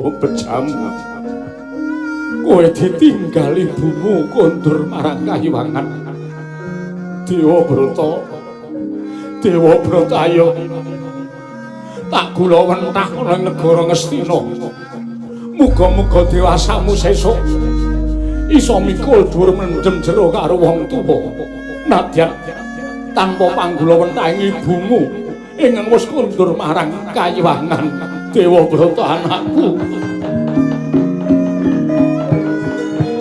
Bejamu. Kowe ditinggal ibumu kondur marang kayiwangan. Dewa Brata. Dewa Brata ayo. Tak gula wentah ana ing negara Ngastina. Muga-muga dewasamu sesuk iso mikul dhuwur mendem jero karo wong tuwa. Nadyan tanpa panggula wentahing ibumu ingkang wis kondur marang kayiwangan. Dewa Brata anakku.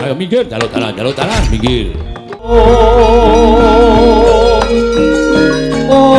Ayo minggir, jaluk dalan, jaluk dalan, minggir. Oh, oh.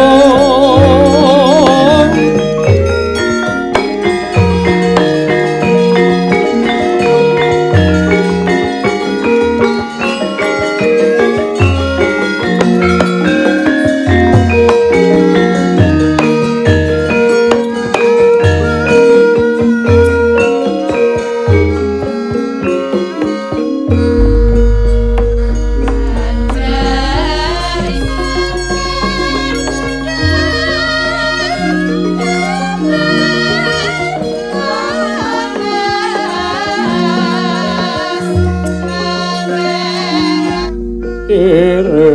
Irem.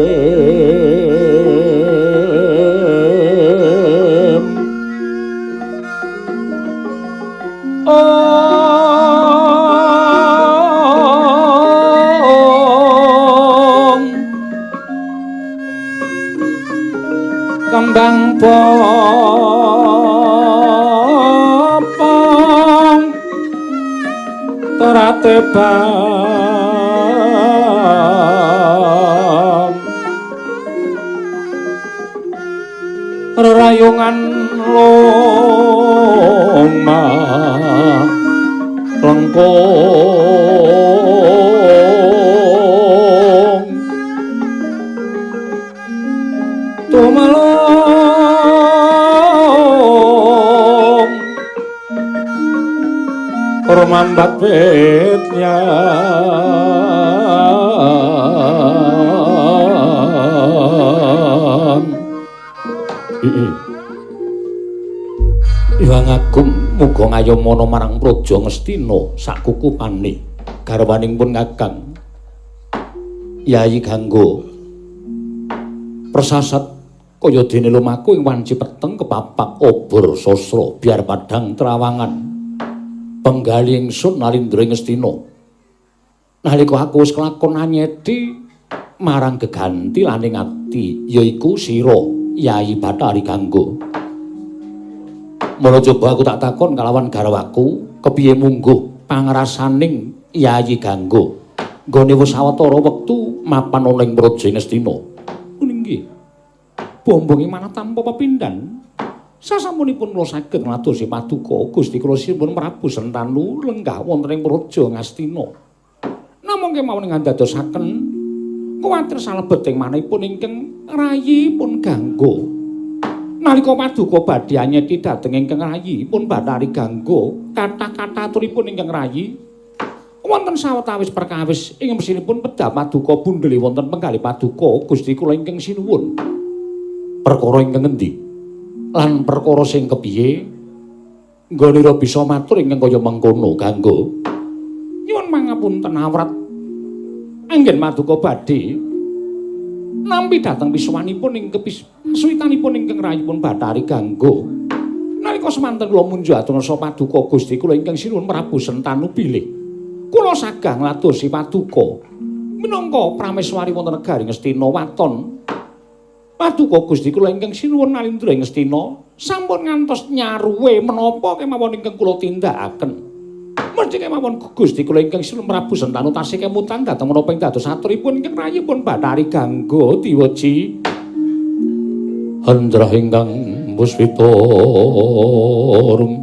Om. Kembang popong terate bang rerayungan loma lengkung tumelung rumambat witnya. Iwang Agung muga ngayomana marang Praja Ngastina sakukupane garwaning pun Kakang Yayi Gangga persasat kaya dene lumaku ing wanci peteng kepapak obor sasra biar padhang trawangan penggali ingsun Nalindra ing Ngastina. Nalika aku wis kelakon anyedi marang geganti laning ati yaiku sira Yayi Bathari Gangga. Mula coba aku tak takon kalawan garwaku kepiye mungguh pangrasaning Yayi Gangga nggone wis sawetara wektu mapan ana ing Praja Ngastina. Nggih. Bombonge manah tanpa pepindhan. Sasampunipun kula saged ngladosi paduka Gusti kula Sinuwun Prabu Sentanu lenggah wonten ing Praja Ngastina. Namung kemawon ngandadosaken kuwatir salebeting manahipun ingkang rayipun Gangga. Nalika paduka badhe anyeti dhateng ingkang rayi pun Bathari Gangga kathah-kathah aturipun ingkang rayi wonten sawetawis perkawis ing mesinipun pedhap paduka bundheli wonten penggalih paduka Gusti kula ingkang sinuwun. Perkara ingkang ngendi lan perkara sing kepiye nggonira bisa matur ingkang kaya mengkono Gangga? Nyuwun mangapunten awrat anggen paduka badhe nampi dhateng pisuwanipun ing kepisuwitanipun ingkang rayipun Bathari Gangga. Nalika semanten kula munjuk atur ngersa paduka Gusti kula ingkang sinuwun Prabu Sentanu bilih kula sagah ngladosi paduka minangka prameswari wonten negari Ngastina waton. Paduka Gusti kula ingkang sinuwun Nalindra ing Ngastina sampun ngantos nyaruwe menapa kemawon ingkang kula tindakaken. Mesti kemawon Gusti kula ingkang sinuwun Prabu Sentanu tasih kemutan dhateng menapa ing dados aturipun ingkang rayipun Bathari Gangga diweji. Hendrah ingkang puspita rum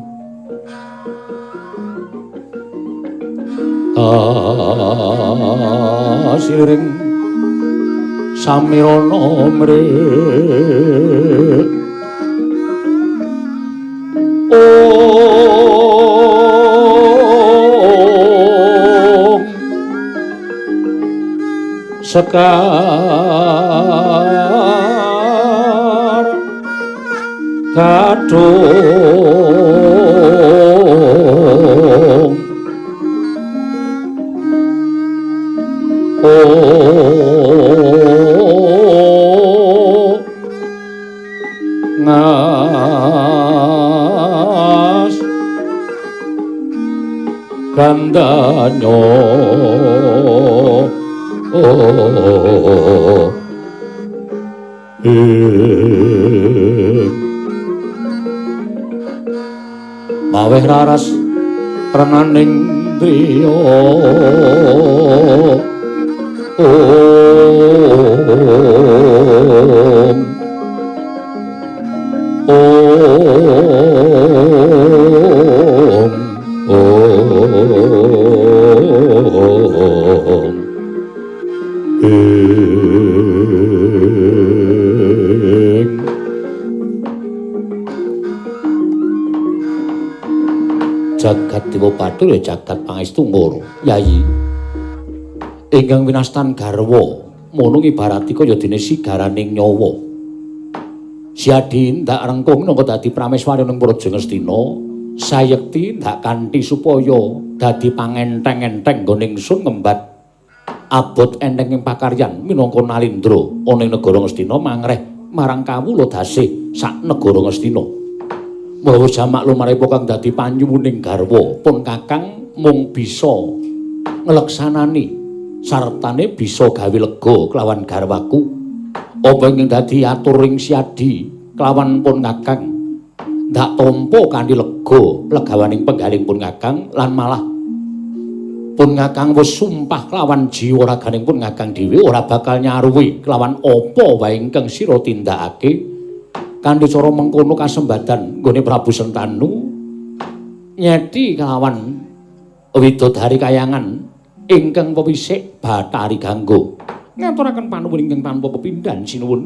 kasiring samirana mrik. Om sekar gadung Ngas gandanyo maweh raras renaning driya om om om Jagat Dewa Bathara ya jagat pangestu ngoro Yayi ingkang winastan garwa mono ibarati kaya dene sigaraning nyawa. Siadi ndak rengkung minangka dadi prameswari ning Praja Ngastina, sayekti ndak kanthi supaya dadi pangenteng-enteng nggone ingsun ngembat abot enteng ing pakaryan minangka Nalindra ana ing negara Ngastina mangreh marang kawula dasih sak negara Ngastina. Mula jamak lumaripun kang dadi panyuwuning garwa pun kakang mung bisa ngleksanani sartane bisa gawe lega kelawan garwaku. Apa ingkang dadi aturing Siadi kelawan pun kakang ndak tampa kanthi lega legawaning penggaling pun kakang lan malah pun kakang wis sumpah kelawan jiwa raganing pun kakang dhewe ora bakal nyaruwi kelawan apa wae ingkang sira tindakake. Kanthi cara mengkono kasembadan nggone Prabu Sentanu nyeti kelawan widodari kayangan ingkang pewisik Bathari Gangga. Ngaturaken panuwun ingkang tanpa pepindhan sinuwun.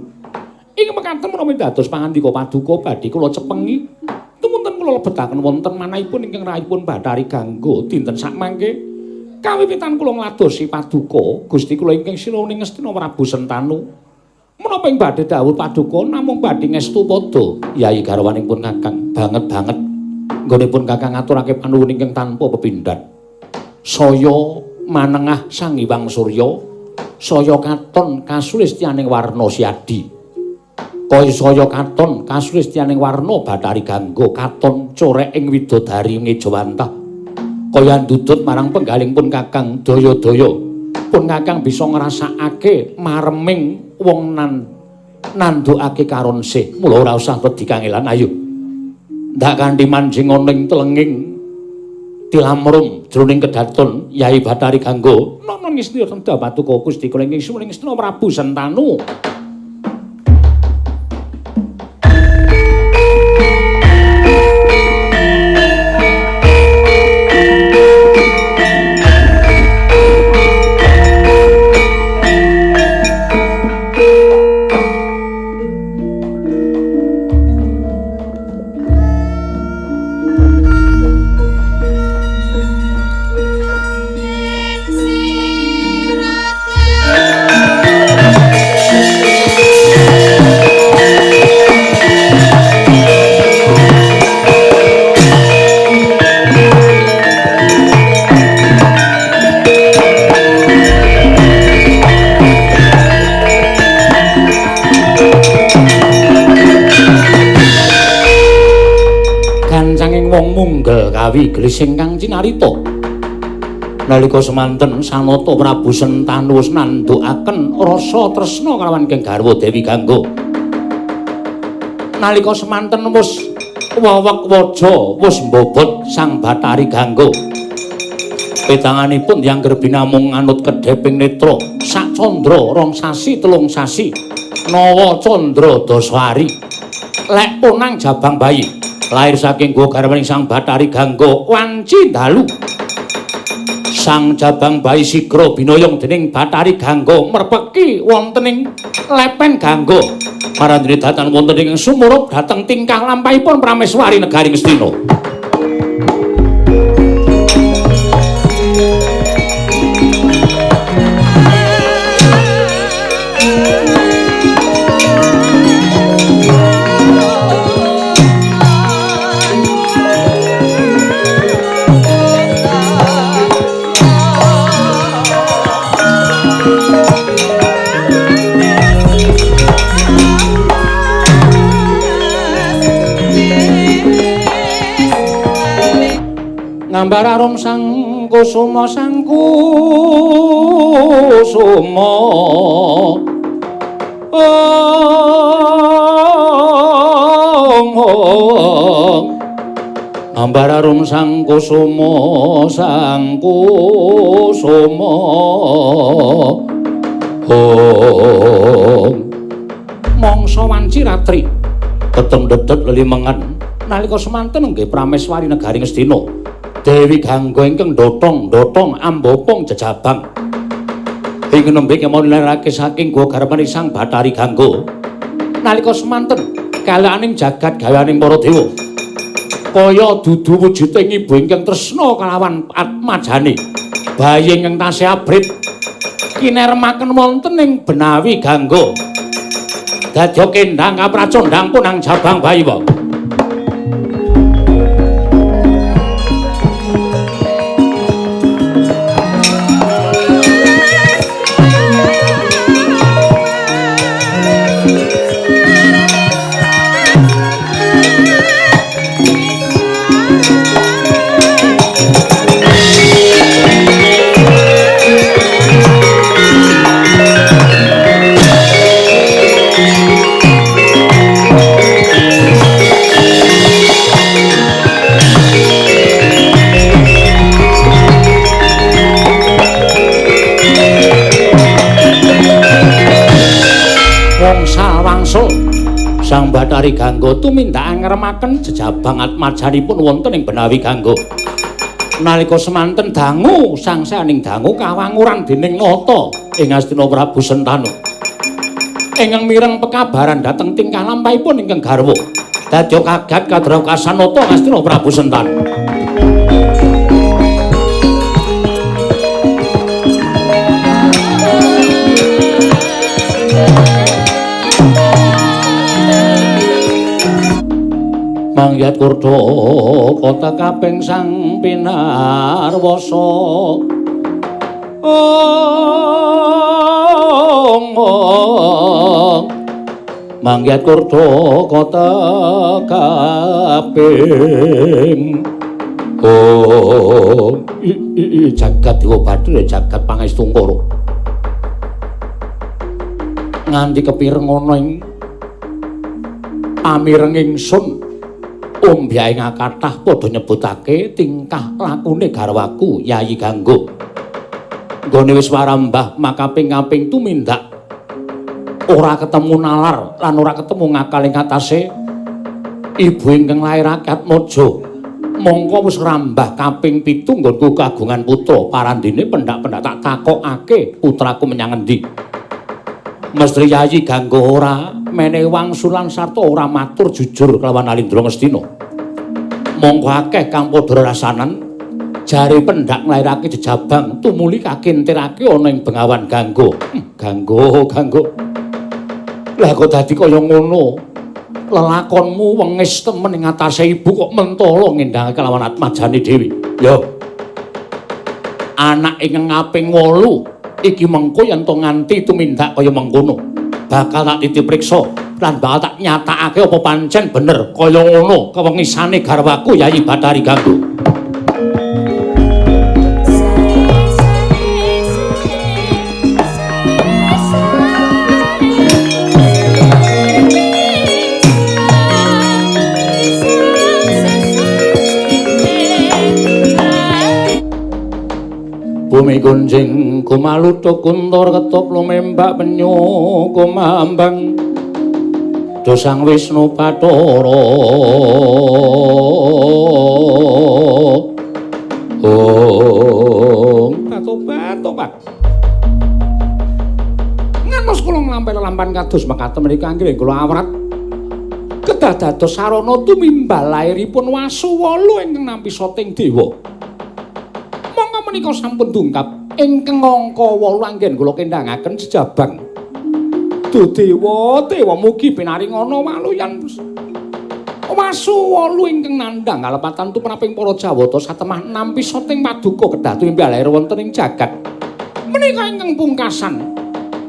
Ing mekaten menawi dados pangandika paduka badhe kula cepengi tumunten kula lebetaken wonten manahipun ingkang rahipun Bathari Gangga dinten sakmangke kawiwitan kula ngladosi paduka Gusti kula ingkang sinuwun ing Ngastina Prabu Sentanu. Menapa ing badhe dawuh paduka namung badhe ngestu padha Yayi garwaning pun kakang banget-banget nggone pun kakang ngaturake panuwun ingkang tanpa pepindhan. Saya manengah Sang Hyang Surya, saya katon kasulistyaning warna Siadi. Kaya saya katon kasulistyaning warna Bathari Gangga katon corek ing widodari ngejawantah. Kaya ndudut marang penggaling pun kakang daya-daya. Pun kakang bisa ngrasakake mareming wong nandukake karonsih. Mula ora usah wedi kangelan, ayo ndak kanthi manjing ana ing telenging tilamrum jroning kedaton Yai Bathari Gangga nono ngestya senda patuko Gusti kula ing suwun ing Ngastina Prabu Sentanu. Kawi gelis ingkang cinarita. Nalika semanten Sanata Prabu Sentanu wis nandhukaken rasa tresna kalawan ingkang garwa Dewi Gangga. Nalika semanten wis wewek waja wis mbobot Sang Bathari Gangga. Petanganipun yang gerbi namung anut kedheping netra sak candra rong sasi telung sasi nawa candra dasa hari. Lek ponang jabang bayi lahir saking guwa garwaning Sang Bathari Gangga wanci dalu. Sang jabang bayi sigra binoyong dening Bathari Gangga merpeki wonten ing lepen Gangga. Marandene datan wonten ing sumurup dhateng tingkah lampahipun Prameswari negari Ngastina. Ngambar arum sang kusuma sang kusuma. Ong Ngambar arum sang kusuma sang kusuma. Ong mangsa wanci ratri peteng dedet lelimengan nalika semanten nggih Prameswari negari Ngastina. Dewi Gangga ingkang dotong-dotong ambopong jejabang. Ing nembe kemawon nilarake saking guwa garpane Sang Bathari Gangga. Nalika semanten kalaning jagat gaweaning para dewa. Kaya dudu wujuding ibu ingkang tresna kalawan atmajane. Bayi ingkang tasih abrit kinermaken wonten ing Benawi Gangga. Dadya kendhang kapracondhang punang jabang bayi wa. Sang Bathari Gangga tumindak ngremaken jejabang atmajanipun wonten ing Benawi Gangga. Nalika semanten dangu sangsaning dangu kawanguran dening nata ing Astina Prabu Sentanu. Ingkang mireng pekabaran dhateng tingkah lampahipun ingkang garwa. Dadya kaget kadrakasan nata Astina Prabu Sentanu. Mangyat kurda kota kaping sang pinarwasa. Ong Mangyat kurda kota kaping. Oh jagat dewa bathara jagat pangestungkara. Nganti kepireng ana ing pamireng ingsun ombyahe kathah padha nyebutake tingkah lakune garwaku Yayi Gangga. Nggone wis warambah makaping-kaping tumindak ora ketemu nalar lan ora ketemu ngakal ing atase ibu ingkang lairake Atmaja. Mongko wis rambah kaping 7 nggonku kagungan putra parandene pendak-pendak tak takokake putraku menyang endi. Mestri Yayi Gangga ora menehi wangsulan sarta ora matur jujur kelawan Alindra Ngastina. Mongko akeh kang padha rasanan jare pendak nglairake jejabang tumuli kakintirake ana ing Bengawan Gangga. Gangga, Gangga. Lah kok dadi kaya ngono? Lelakonmu wengis temen ing atase ibu kok mentala ngendhangake kelawan atmajane dhewe. Ya. Anak ingkang kaping 8 iki mengko yen to nganti tumindak kaya mengkono bakal tak titipriksa lan bakal tak nyatakake apa pancen bener kaya ngono kewengisane garwaku Yayi Bathari Gangga. Bumi gunjing kumalutuk kuntur ketup lumembak penyu kumambang dosang Wisnu Bathara. Om tobat tobat. Ngantos kula nglampahi lelampan kados mekaten menika anggene kula awrat kedah dados sarana tumimbal lairipun wasu wolu ingkang nampi soting dewa. Menika sampun dungkap ingkang angka 8 anggen kula kendhangaken jejabang. Duh dewa, dewa mugi pinaringana waluyan wasu wolu ingkang nandhang kalepatan tumraping para Jawata satemah nampi soting paduka kedah tumimbal lair wonten ing jagat. Menika ingkang pungkasan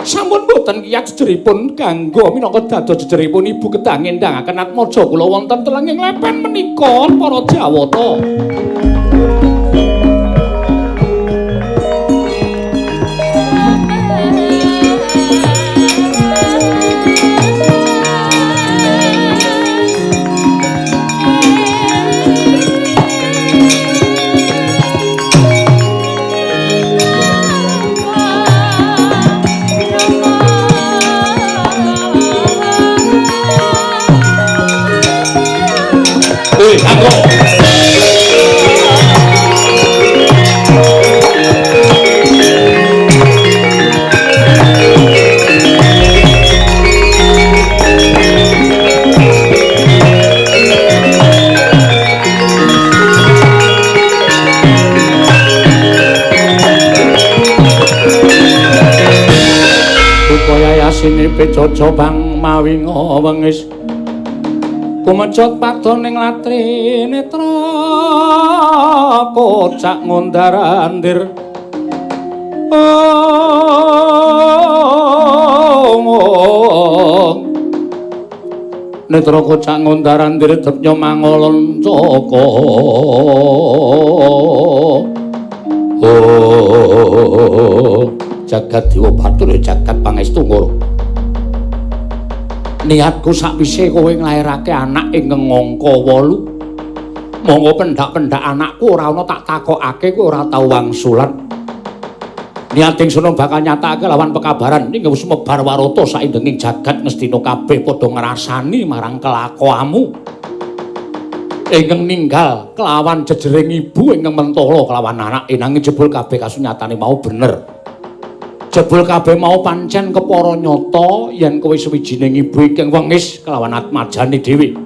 sampun boten kiyat jejeripun Gangga minangka dados jejeripun ibu kedah ngendhangaken atmaja kula wonten telenging lepen menika para Jawata. Sasine pecoco bang mawi ngawengis kumecot padha ning latri netra kocak ngundar-andir. Oh, netra kocak ngundar-andir depnya mangolon caka. Oh, jagat dewa batur jagat pangestu ngoro. Niatku sakwise kowe nglairake anak ingkang angka 8. Monggo pendak-pendak anakku ora ana tak takokake kowe ora tau wangsulan. Niat ingsun bakal nyatakake lawan pekabaran ing wis mebar warata saindenging jagat Ngastina kabeh padha ngrasani marang kelakuanmu. Ingkang ninggal kelawan jejering ibu ingkang mentala kelawan anak nanging jebul kabeh kasunyatane mau bener. Jebul kabeh mau pancen kepara nyata yen kowe suwijining ibu ingkang wengis kelawan atmajane dhewe.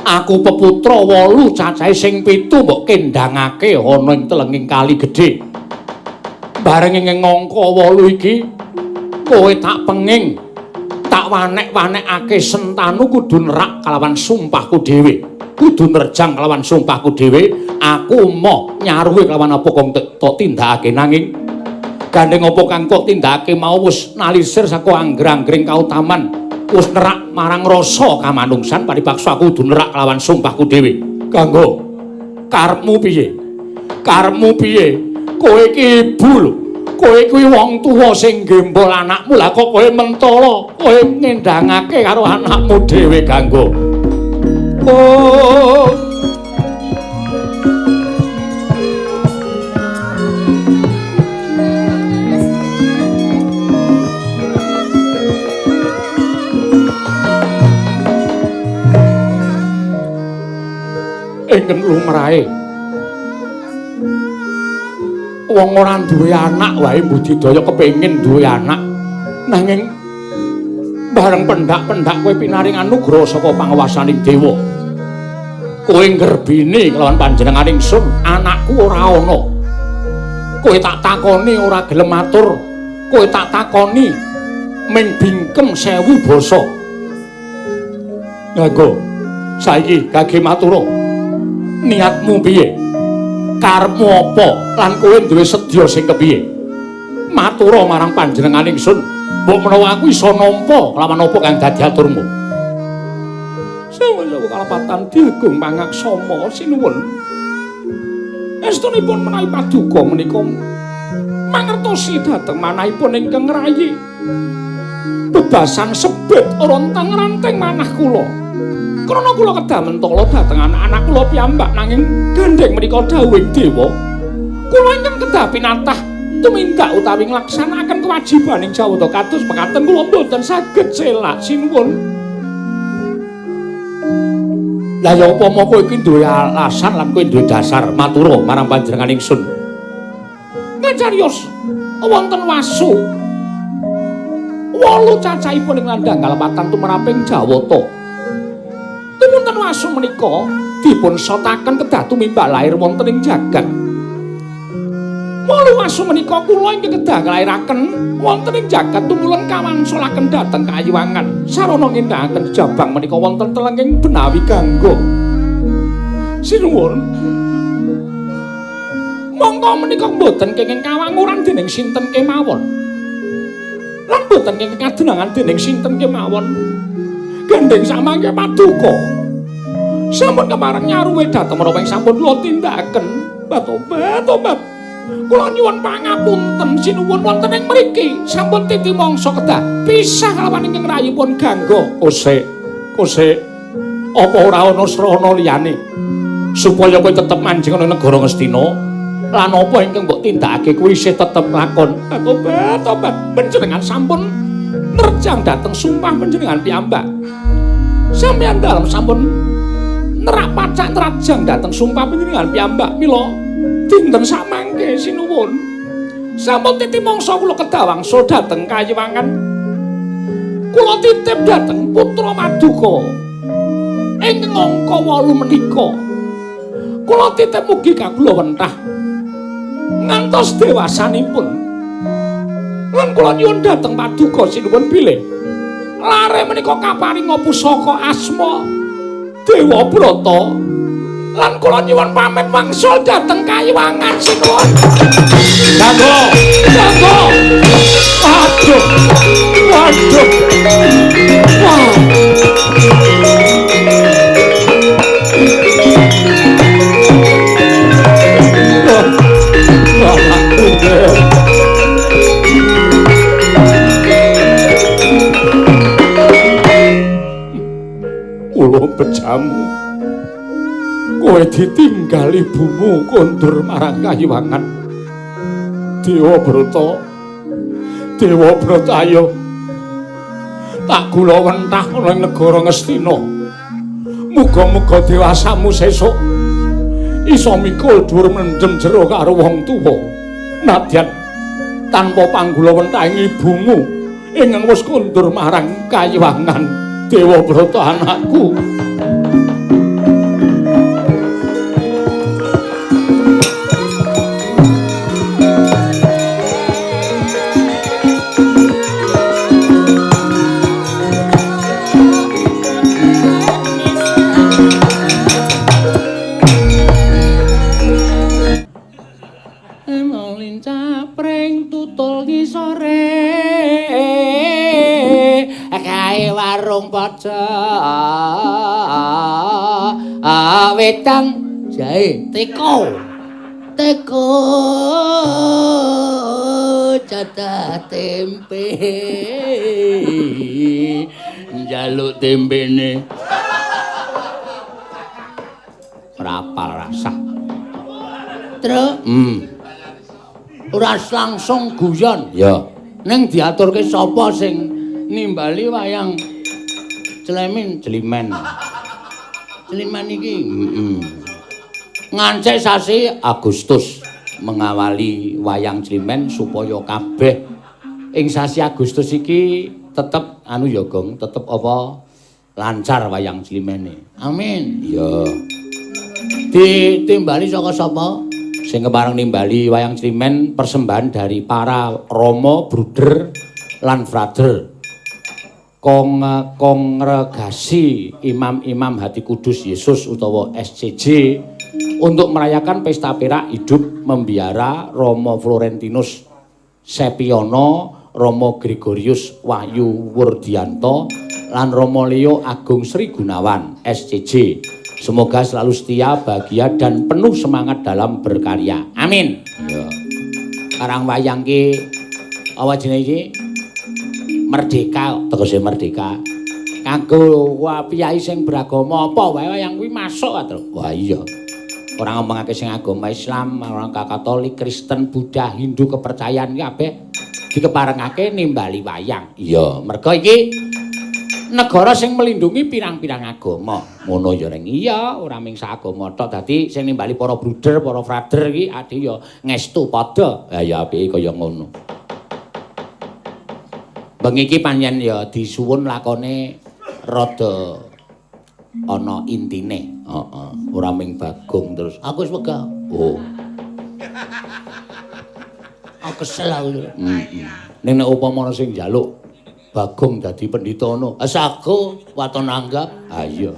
Aku peputra 8 cacahe sing 7 mbok kendhangake ana ing telenging kali gedhe. Bareng ing angka 8 iki kowe tak penging, tak wanek-wanekake sentanu kudu nerak kelawan sumpahku dhewe. Kudu nerjang kelawan sumpahku dhewe, aku moh nyaruwe kelawan apa kang tok tindakake nanging gandeng apa kang kok tindakake mau wis nalisir saka angger-anggering kautaman, wis nerak marang rasa kamanungsan paripaksa aku kudu nerak kelawan sumpahku dhewe. Kanggo karepmu piye? Karepmu piye? Kowe iki ibu lho. Kowe kuwi wong tuwa sing gembol anakmu, lah kok kowe mentala, kowe ngendhangake karo anakmu dhewe kanggo. Oh. Ingkang lumrahe wong ora duwe anak wae budidaya kepengin duwe anak, nanging bareng pendak-pendak kowe pinaring anugraha saka panguwasaning dewa, kowe nggerbini kelawan panjenengan ingsun, anakku ora ana. Kowe tak takoni ora gelem matur, kowe tak takoni ming bingkem 1000 basa. Nganggo saiki kage matura, niatmu piye? Karepmu apa? Lan kowe duwe sedya sing kepiye? Matura marang panjenengan ingsun, mbok menawa aku iso nampa kelawan apa kang dadi aturmu. Sawu-sawu kalapatan diagung pangaksama sinuwun. Estunipun menawi paduka menika mangertosi dhateng manahipun ingkang ngrayi. Bebasan sebet rontang-ranting manah kula. Krana kula kedah mentala dhateng anak-anak kula piyambak nanging gandheng menika dawuhing dewa. Kula ingkang kedah pinatah tumindak utawi nglaksanakaken kewajibaning jawata kados mekaten kula mboten saged selak sinuwun. Lah ya upama kowe iki duwe alasan lan kowe duwe dasar matura marang panjenengan ingsun. Ngacariyos wonten wasu 8 cacahipun ing landhang kalepatan tumraping jawata. Tumunten wasu menika dipun sotaken kedah tumimbak lair wonten ing jagat. 8 wasu menika kula ingkang kedah nglairaken wonten ing jagat tumulun kawangsulaken dhateng kayiwangan sarana ngendhakaken jabang menika wonten telenging Benawi Gangga. Sinuwun. Mongko menika mboten kenging kawanguran dening sinten kemawon. Lan mboten kenging kadenangan dening sinten kemawon. Gandheng samangke paduka sampun kepareng nyaruwe dhateng menapa ing sampun kula tindakaken. Tobat-tobat kula nyuwun pangapunten sinuwun wonten ing mriki sampun titi mangsa kedah pisah kalawan ingkang rayipun Gangga. Kosek, kosek, apa ora ana srana liyane supaya kowe tetep manjing ana negara Ngastina lan apa ingkang mbok tindakake kuwi isih tetep lakon. Tobat-tobat panjenengan sampun nerjang dhateng sumpah panjenengan piyambak. Sampeyan dalem sampun nerak pacak nerajang dhateng sumpah panjenengan piyambak. Mila dinten samangke sinuwun sampun titi mangsa kula kedah wangsul dhateng kayiwangan. Kula titip dhateng putra maduka ingkang angka 8 menika. Kula titip mugi kagula wentah ngantos dewasanipun. Lan kula nyuwun dhateng paduka sinuwun bilih lare menika kaparinga pusaka asma Dewa Brata. Lan kula nyuwun pamit wangsul dhateng Kayiwangan sinuwun. Monggo, monggo. Aduh. Waduh. Wah. Kula bejamu. Kowe ditinggal ibumu kondur marang Kayiwangan. Dewa Brata. Dewa Brata ayo. Tak gula wentah ana ing negara Ngastina. Muga-muga dewasamu sesuk iso mikul dhuwur mendem jero karo wong tuwa. Nadyan tanpa panggula wentah ing ibumu ingkang wis kondur marang Kayiwangan. Dewa Brata anakku. Wedang jahe teko teko cadah tempe njaluk tempene Rapal rasah truk. Ora langsung guyon ya ning diaturke sapa sing nimbali wayang Celemin Celimen Celiman iki. Ngancik sasi Agustus mengawali wayang Celimen supaya kabeh ing sasi Agustus iki tetep anu ya Gong, tetep apa lancar wayang Climene. Amin. Iya. Ditimbali saka sapa? Sing kepareng nimbali wayang Climen persembahan dari para romo, bruder lan frater. Kongregasi Imam-imam Hati Kudus Yesus utawa SCJ untuk merayakan pesta perak hidup membiara Romo Florentinus Sepiono, Romo Gregorius Wahyu Wurdianto lan Romo Leo Agung Sri Gunawan SCJ. Semoga selalu setia, bahagia dan penuh semangat dalam berkarya. Amin. Ya. Karang wayang ki apa jenenge iki? Merdeka, tegese merdeka. Kanggo piyai sing beragama apa wae wayang kuwi masuk to. Wah iya. Ora ngomongake sing agama Islam, ora Katolik, Kristen, Buddha, Hindu, kepercayaan kabeh dikeparengake nimbali wayang. Iya, mergo iki negara sing melindungi pirang-pirang agama. Ngono ya reng. Iya, ora mung sak agama tok. Dadi sing nimbali para bruder, para frater iki ade ya ngestu padha. Ha ya apike kaya ngono. Bengi iki pancen ya disuwun lakone rada ana intine. Heeh, ora mung Bagong terus. Aku wis wegah. Oh. Aku kesel aku. Heeh. Ning nek upama ana sing njaluk Bagong dadi pendhita ngono, sago waton nanggap. Ha iya.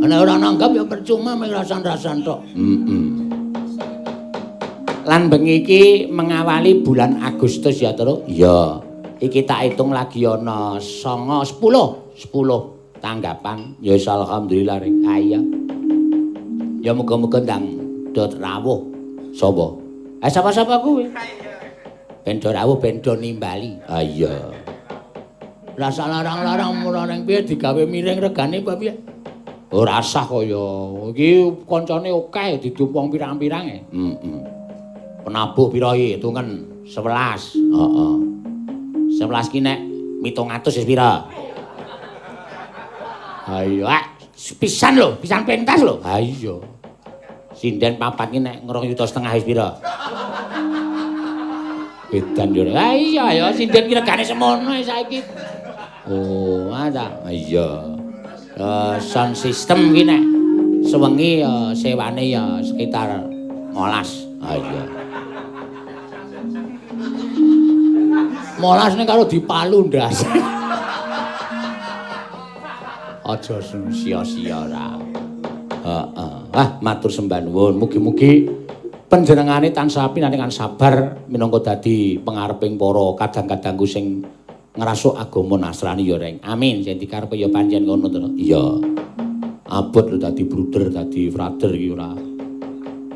Nek ora nanggap ya percuma mung rasan-rasan tok. Heeh. Lan bengi iki mengawali bulan Agustus ya, Truk. Iya. Iki tak hitung lagi ana 9 10 10 tanggapan. Ya wis alhamdulillah ring. Ha iya. Ya muga-muga ndang do rawuh. Sapa? Ha sapa-sapa kuwi. Ben do rawuh ben do nimbali. Ha iya. Rasa larang-larang ora ning piye digawe miring regane apa piye? Ora sah kaya iki kancane akeh didumpung pirang-pirang e. Heeh. Penabuh pira iki hitungen 11. Heeh. 11 ki nek 700 wis pira? Ha iya, pisan lho, pisan pentas lho. Ha iya. Sinden papat ki nek 2,5 juta wis pira? Edan yo. Ha iya ya, sinden ki regane semono saiki. Oh, ada. Iya. Sound system ki nek sewengi ya sewane ya sekitar 15. Ha iya. Molas ning karo dipalu ndas. Aja sia-sia ora. Heeh. Ah, matur sembah nuwun. Mugi-mugi panjenengane tansah pinaringan sabar minangka dadi pangareping para kadang-kadangku sing ngrasuk agama Nasrani ya, Reng. Amin. Sing dikarepe ya pancen ngono to. Iya. Abot lho dadi bruder, dadi frater iki ora.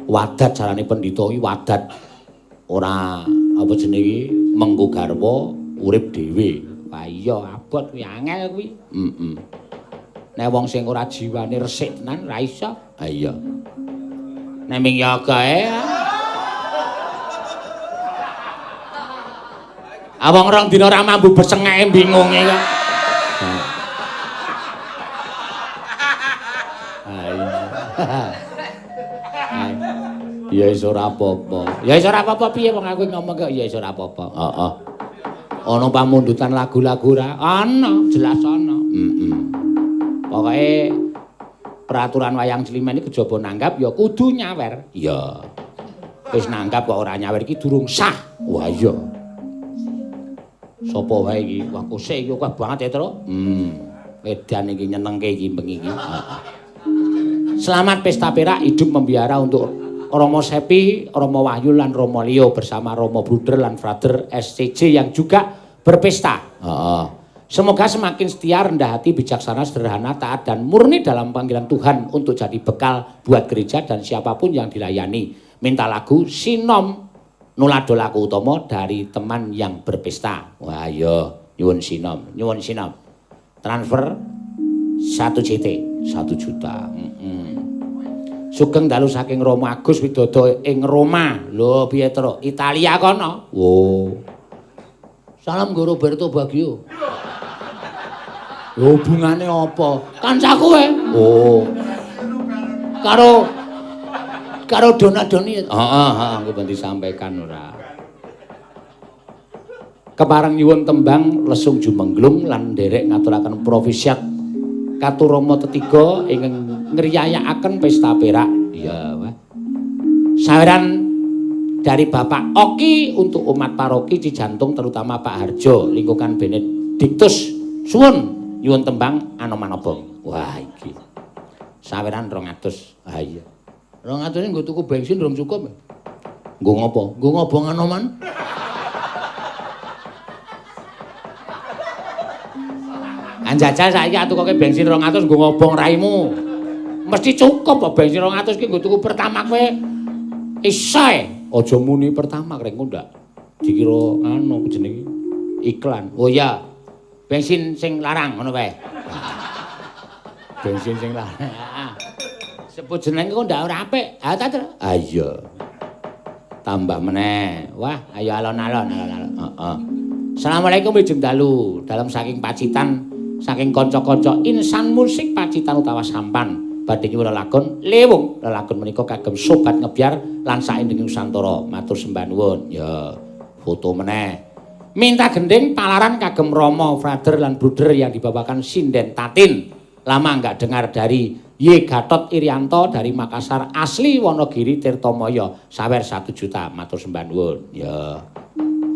Wadat carane pendhita iki wadat. Ora apa jenenge iki mengko garwa urip dhewe. Wah iya abot kuwi angel kuwi. Heeh. Nek wong sing ora jiwane resik tenan ora iso. Ha iya. Nek ming yoga e. Awong rong dina ora mambu besengeke bingunge kok. Ha iya. Ya wis ora apa-apa. Ya wis ora apa-apa piye wong aku ngomong kok ya wis ora apa-apa. Heeh. Ana pamundutan lagu-lagu ora? Ana, jelas ana. Heeh. Pokoke peraturan wayang Climen iki kejaba nanggap ya kudu nyawer. Iya. Wis nanggap kok ora nyawer iki durung sah. Wah iya. Sapa wae iki? Wah kose iki akeh banget ya, Tru. Edan iki nyenengke iki bengi iki. Heeh. Selamat pesta perak hidup membiara untuk Romo Sepi, Romo Wahyu lan Romo Leo bersama Romo Bruder lan Frater SCJ yang juga berpesta. Heeh. Semoga semakin setia, rendah hati, bijaksana, sederhana, taat dan murni dalam panggilan Tuhan untuk jadi bekal buat gereja dan siapapun yang dilayani. Minta lagu Sinom Nulado Laku Utomo dari teman yang berpesta. Wah iya, nyuwun Sinom, nyuwun Sinom. Transfer 1 JT, 1 juta. Sugeng dalu saking Romo Agus Widodo ing Roma. Lho piye Tru? Italia kono. Wo. Salam nggo Roberto Baggio. Lho hubungane apa? Kancaku e. Oh. Karo karo Donadoni. Heeh, heeh, aku ben disampaikan ora. Kepareng nyuwun tembang lesung jumengglung lan nderek ngaturaken profisiat katur Rama tetiga ingkang ngriyayakaken pesta perak. Iya, wah. Saweran dari Bapak Oki untuk umat paroki Cijantung terutama Pak Harjo lingkungan Benediktus. Suwun nyuwun tembang Anoman Obong. Wah iki. Saweran 200. Ah iya. 200 nggo tuku bensin rong cukup. Nggo ngopo? Nggo ngobong Anoman. Anjajal saiki atukoke bensin 200 nggo ngobong raimu. Mesti cukup kok bensin 200 ki nggo tuku Pertamax kowe. Iso e. Aja muni Pertamax rek engko ndak dikira anu jenenge iklan. Oh iya. Bensin sing larang ngono wae. Bensin sing larang. Sebut jenenge kok ndak ora apik. Ha ta, Tru? Ah iya. Tambah meneh. Wah, ayo alon-alon, alon-alon. Heeh. Assalamualaikum wilujeng dalu. Dalem saking Pacitan, saking kanca-kanca insan musik Pacitan utawa Sampan. Badhe nyuwun lelagon Lewung. Lelagon menika kagem sobat ngebyar lan saindenging Nusantara. Matur sembah nuwun. Ya, foto meneh. Minta gending palaran kagem Romo, Frater lan Bruder yang dibawakan Sinden Tatin. Lama enggak dengar dari Y Gatot Irianto dari Makassar asli Wonogiri Tirtomoyo. Sawer 1 juta. Matur sembah nuwun. Ya.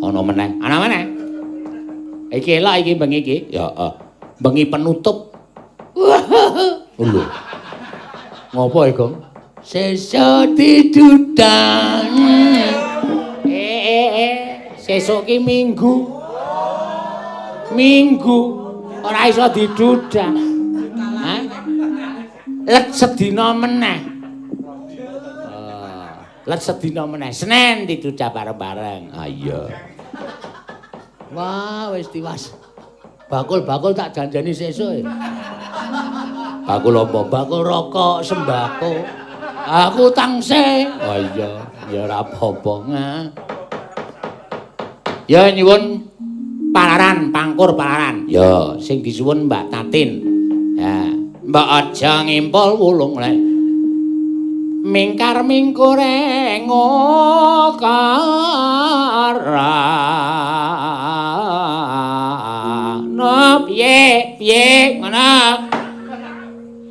Ana meneh. Ana meneh. Iki elok iki bengi iki. Ya, heeh. Bengi penutup. Lho. Ngopo e, Gong? Sesuk didudang. Sesuk ki Minggu. Minggu ora iso didudang. Hah? Let sedina meneh. Let sedina meneh. Senen didudah bareng-bareng. Ah iya. Wah, wis tiwas. Bakul-bakul tak janjani sesuk. Bakul apa? Bakul rokok, sembako. Aku tangse. Oh iya, ya ora apa-apa. Ya nyuwun palaran, pangkur palaran. Ya, sing disuwun Mbak Tatin. Ya, Mbak aja ngimpul wulung lek. Mingkar mingkure ngokara. No piye piye ngono.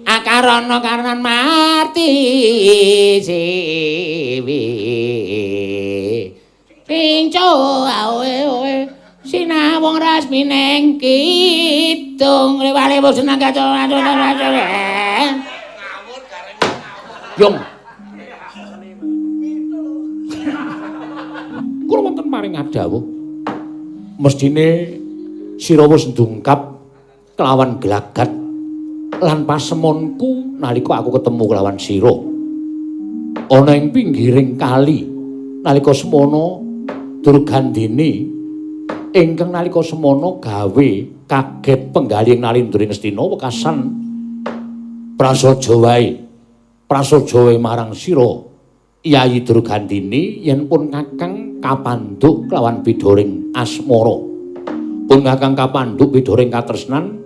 Akarana karenan mati siwi. Pinco awe owe. Sin Namung rasmining kidung rewale wong seneng kacau. Yung. Kula wonten paring adhawuh. Mestine sira wis ndungkap kelawan gelagat lan pasemonku nalika aku ketemu kelawan sira. Ana ing pinggiring kali nalika semono Durgandini ingkang nalika semono gawe kaget penggalih Nalindra Ngastina wekasan prasaja wae. Prasaja wae marang sira Yayi Durgandini yen pun kakang kapandhuk kelawan bidoring asmara. Pun kakang kapandhuk bidoring katresnan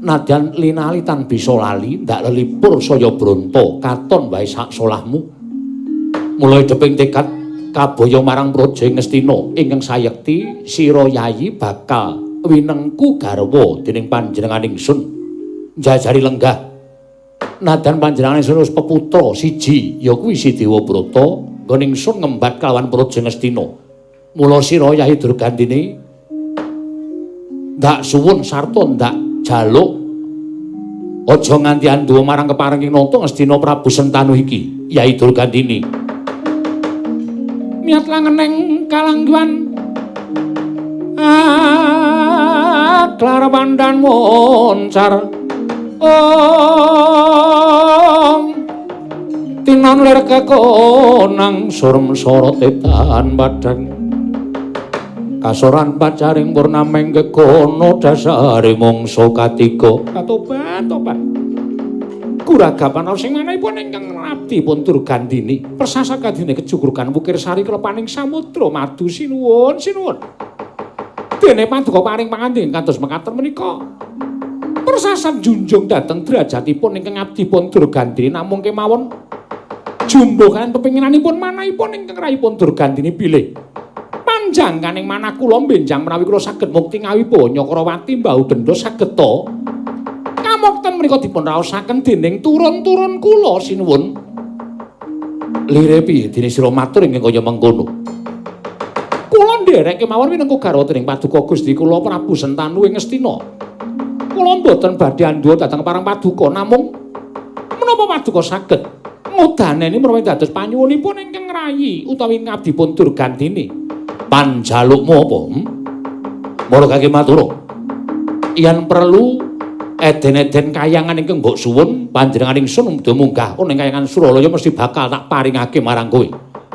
nadyan linali tan bisa lali ndak lelipur saya bronto katon wae sak solahmu. Mulai deping tekad kabaya marang praja Ngastina ingkang sayekti sira Yayi bakal winengku garwa dening panjenengan ingsun njajari lenggah. Nadyan panjenengan ingsun wis peputra siji ya kuwi si Dewabrata nggon ingsun ngembat kelawan praja Ngastina. Mula sira Yayi Durgandini ndak suwun sarta ndak jaluk aja nganti anduwa marang keparenging nata Ngastina Prabu Sentanu iki Yayi Durgandini. Miat langeneng kalangguan aklar pandan moncar om tinon lir kekonang surem sorote tan padhang kasoran pacaring purnameng gegono dasare mangsa katiga katobat tobat kuragapan sing manahipun ingkang abdipun Durgandini persasat kadine kejugrugan wukir sari klepaning samudra madu sinuwun sinuwun dene paduka paring pangandika kados mekaten menika persasat junjung dhateng derajatipun ingkang abdipun Durgandini namung kemawon jumbuh kaliyan pepinginanipun manahipun ingkang rahipun Durgandini bilih panjang kaning manah kula benjang menawi kula saged mukti ngawibawa Nyakrawati mbau denda saged ta kamukten menika dipun raosaken dening turun-turun kula sinuwun. Lire piye dene sira matur ingkang kaya mengkono? Kula nderek kemawon minangka garwa dening paduka Gusti kula Prabu Sentanu ing Ngastina. Kula mboten badhe andhuwa dhateng parang paduka namung menapa paduka saged ngudaneni menawi dados panyuwunipun ingkang rayi utawi ngabdipun Durgandini. Panjalukmu apa? Mara kaki matur. Yen perlu eden-eden kayangan ingkang mbok suwun panjenengan ingsun uda munggah ning kayangan Suralaya mesti bakal tak paringake marang kowe.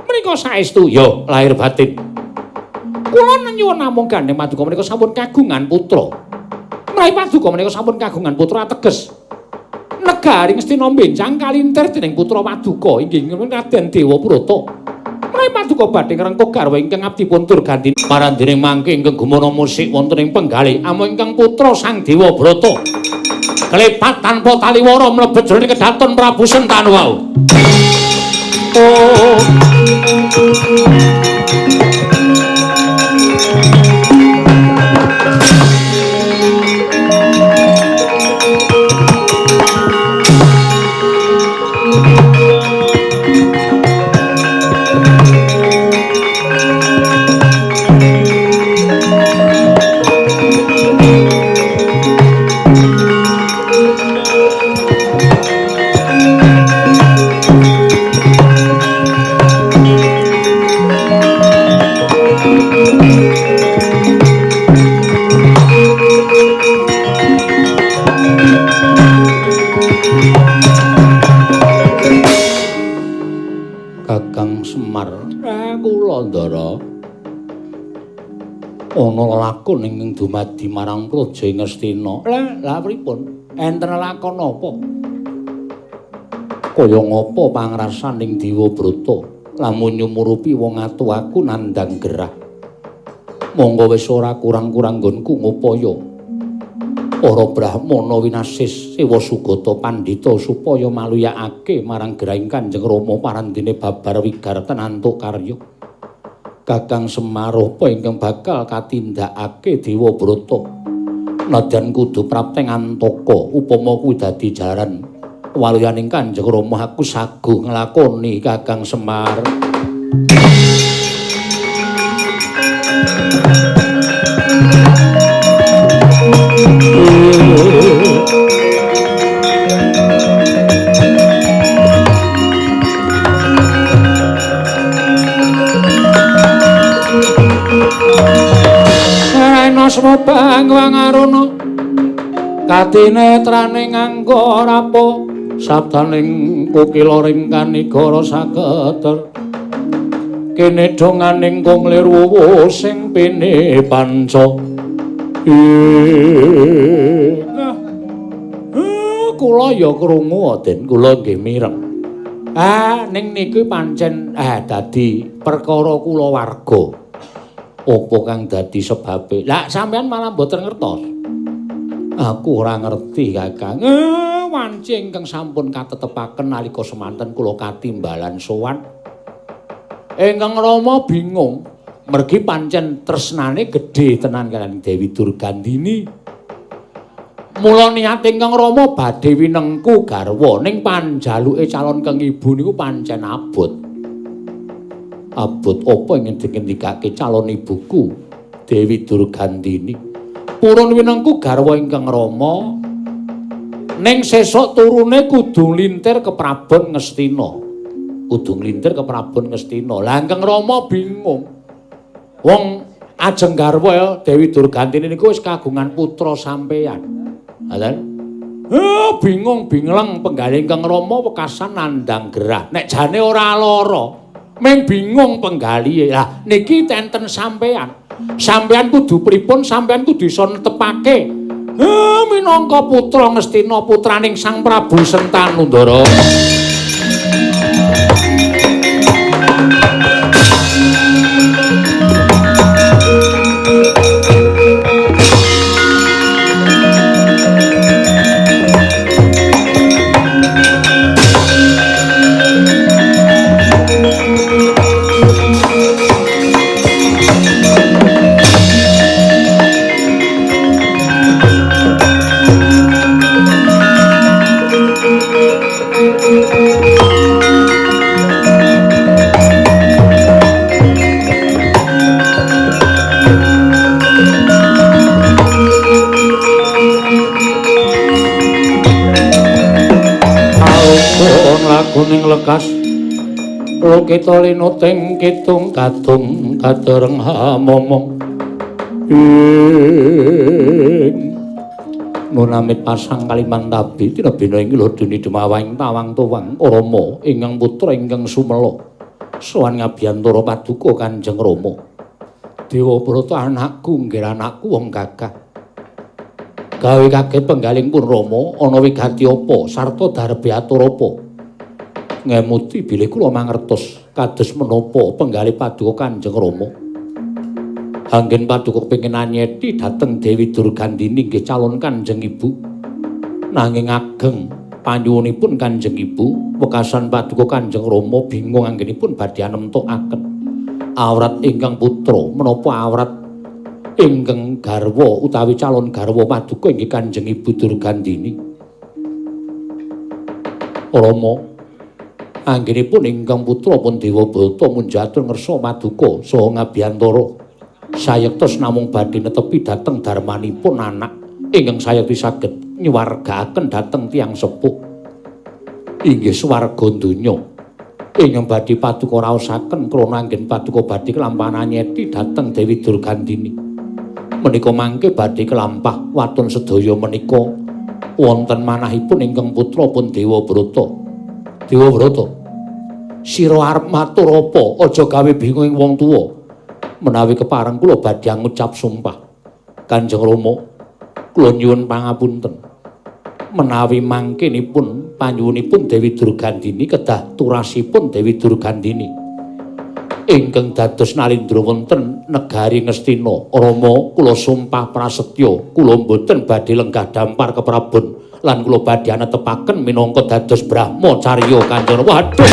Menika saestu ya lahir batin. Kula nyuwun namung gandeng paduka menika sampun kagungan putra. Menawi paduka menika sampun kagungan putra ateges negari Ngastina benjang kalintir dening putra paduka inggih Raden Dewabrata. Menawi paduka badhe ngrengkuh garwa ingkang abdipun Durgandini marang mangke ingkang gumana musik wonten ing penggalih amung ingkang putra Sang Dewabrata klepat tanpa taliwara mlebet jroning kedaton Prabu Sentanu wau. Oh. Kakang Semar, kula Ndara ana lakon ingkang dumadi marang praja Ngastina. Lah pripun? Enten lakon apa? Kaya ngapa pangrasaning Dewabrata lamun nyumurupi wong atu aku nandhang gerah. Monggo wis ora kurang-kurang nggonku ngupaya para brahmana winasis sewa sugata pandhita supaya maluyakake marang gerahing Kanjeng Rama parandene babar wigarten antuk karya. Kakang Semar apa ingkang bakal katindakake Dewabrata? Nadyan kudu prapteng antaka upama kuwi dadi jaran waluyaning Kanjeng Rama aku saguh nglakoni Kakang Semar. Asma Bangwang Aruna katinetrane nganggo rapo sabdaning kukila ring kanigara saketer kene donganing kung lirwu sing pene panca. Kula ya krungu Den, kula nggih mireng. Ah, ning niki pancen dadi perkara kulawarga. Apa kang dadi sebabe? Lah sampean malah mboten ngertos. Aku ora ngerti, Kakang. Wanci ingkang sampun katetepaken nalika semanten kula katimbalan sowan. Ingkang Rama bingung, mergi pancen tresnane gedhe tenan kaliyan Dewi Durgandini. Mula niat ingkang Rama badhe winengku garwa ning panjaluke calon keng ibu niku pancen abot. Abot apa ingin dingendikake calon ibuku Dewi Durgandini. Purun winengku garwa ingkang Rama ning sesuk turune kudu nglintir ke Prabon Ngastina. Kudu nglintir ke Prabon Ngastina. Lah ingkang Rama bingung. Wong ajeng garwa Dewi Durgandini niku wis kagungan putra sampeyan. Halan. Bingung bingleng penggalih ingkang Rama wekasan nandhang gerah. Nek jane ora lara, ming bingung penggalihe. Lah niki tenten sampeyan. Sampeyan kudu pripun? Sampeyan kudu iso netepake. Minangka putra Ngastina putraning Sang Prabu Sentanu, Ndara. Laguning lekas lokita linuting kidung kadung kadereng hamomong ing nunamit pasang Kalimantabi tinebina ing loduni dumawaing tawang tuwang Rama ingkang putra ingkang sumela sowan ngabiyantara paduka Kanjeng Rama. Dewa Brata anakku nggih anakku wong gagah gawe kaget penggaling pun Rama ana wigati apa sarta darbe atur apa. Ngemuti bilih kula mangertos kados menapa penggalih paduka Kanjeng Rama. Anggen paduka kepengin anyeti dhateng Dewi Durgandini nggih calon Kanjeng Ibu. Nanging ageng panyuwunipun Kanjeng Ibu wekasan paduka Kanjeng Rama bingung anggenipun badhe anemtokaken awrat ingkang putra menapa awrat ingkang garwa utawi calon garwa paduka inggih Kanjeng Ibu Durgandini. Rama anggenipun ingkang putra pun Dewa Brata munjatur ngersa paduka saha ngabiyantara sayektos namung badhe netepi dhateng darmanipun anak ingkang sayekti saged nyuwargaaken dhateng tiyang sepuh inggih swarga donya ingkang badhe paduka raosaken krana anggen paduka badhe kelampahan anyeti dhateng Dewi Durgandini. Menika mangke badhe kelampah waton sedaya menika wonten manahipun ingkang putra pun Dewa Brata. Dewa Brata, sira arep matur apa? Aja gawe bingung ing wong tuwa. Menawi kepareng kula badhe ngucap sumpah. Kanjeng Rama, kula nyuwun pangapunten. Menawi mangkenipun panyuwunipun Dewi Durgandini kedah turasipun Dewi Durgandini ingkang dados nalindra wonten negari Ngastina. Rama, kula sumpah prasetya, kula mboten badhe lenggah dampar ke Prabon lan kula badhe anetepaken minangka dados brahmacarya Kanjeng. Waduh.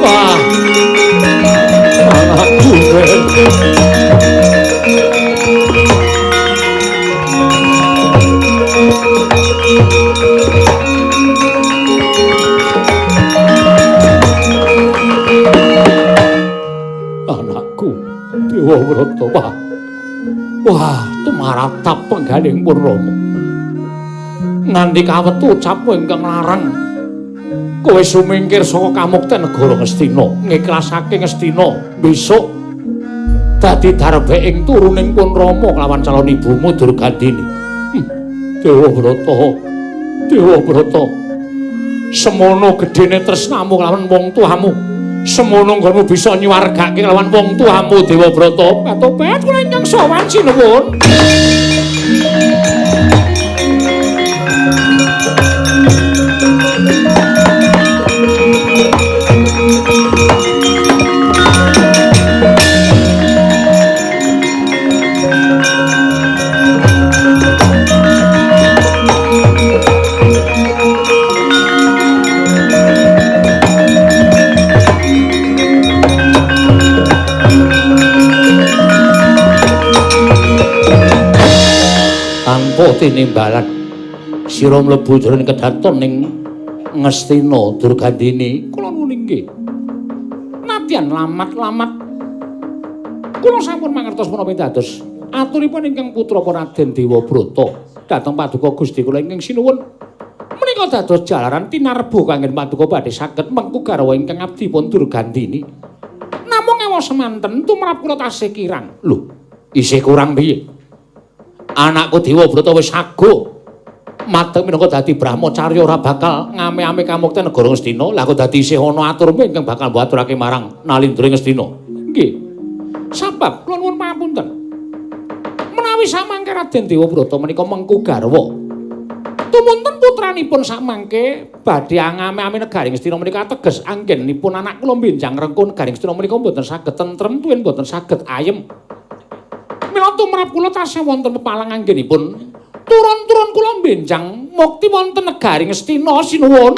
Wah. Anakku. Anakku Dewa Brata. Wah. Wah, tumaratap penggaling pun Rama. Nganti kawetu ucapmu ingkang larang. Kowe sumingkir saka kamukten negara Ngastina, ngiklasake Ngastina besok Dadi darbe ing turuning pun Rama kelawan calon ibumu Durgandini. Dewa Brata. Dewa Brata. Semono gedene tresnamu kelawan wong tuamu. Semono nggonmu bisa nyuwargake kelawan wong tuamu Dewa Brata. Patobat kula ingkang sowan sinuwun. Tanpa tinimbalan sira mlebu jroning kedaton ning Ngastina Durgandini. Kula nuwun inggih. Nadyan lamat-lamat kula sampun mangertos menapa dados aturipun ingkang putra Raden Dewa Brata dhateng paduka Gusti kula ingkang sinuwun. Menika dados jalaran tinarbuh kangge paduka badhe saged mengku garwa ingkang abdipun Durgandini. Namung ewa semanten tumrap kula tasih kirang. Lho, isih kurang piye? Anakku Dewa Brata wis agung mateng minangka dadi brahmacarya ora bakal ngame-ame kamukten negara Ngastina. Lah kok dadi isih ana aturmu ingkang bakal mbok aturake marang Nalindra Ngastina. Nggih. Sabab kula nuwun pangapunten. Menawi samangke Raden Dewa Brata menika mengku garwa, tumunten putranipun samangke badhe ngame-ame negari Ngastina menika ateges anggenipun anak kula benjang rengkun negari Ngastina menika mboten saged tentrem tuwin mboten saged ayem. Mila tumrap kula tasih wonten pepalang anggenipun turun-turun kula benjang mukti wonten negari Ngastina sinuwun.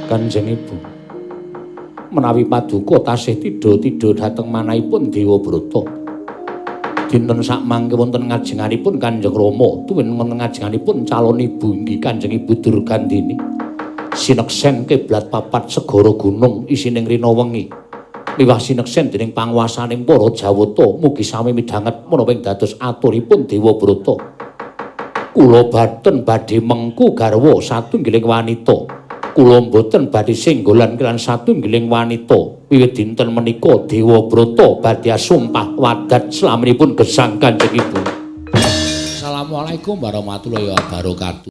Kanjeng Ibu, menawi paduka tasih tidha-tidha dhateng manahipun Dewa Brata. Dinten sakmangke wonten ngajenganipun Kanjeng Rama tuwin wonten ngajenganipun calon ibu inggih Kanjeng Ibu Durgandini. Sineksen kiblat papat segara gunung isining rina wengi. Miwah sineksen dening panguwasaning para Jawata mugi sami midhanget menapa ing dados aturipun Dewa Brata. Kula baten badhe mengku garwa satunggiling wanita. Kula mboten badhe senggolan kelan satunggiling wanita. Wiwit dinten menika Dewa Brata badhe sumpah wadat slaminipun gesang Kanjeng Ibu. Assalamualaikum warahmatullahi wabarakatuh.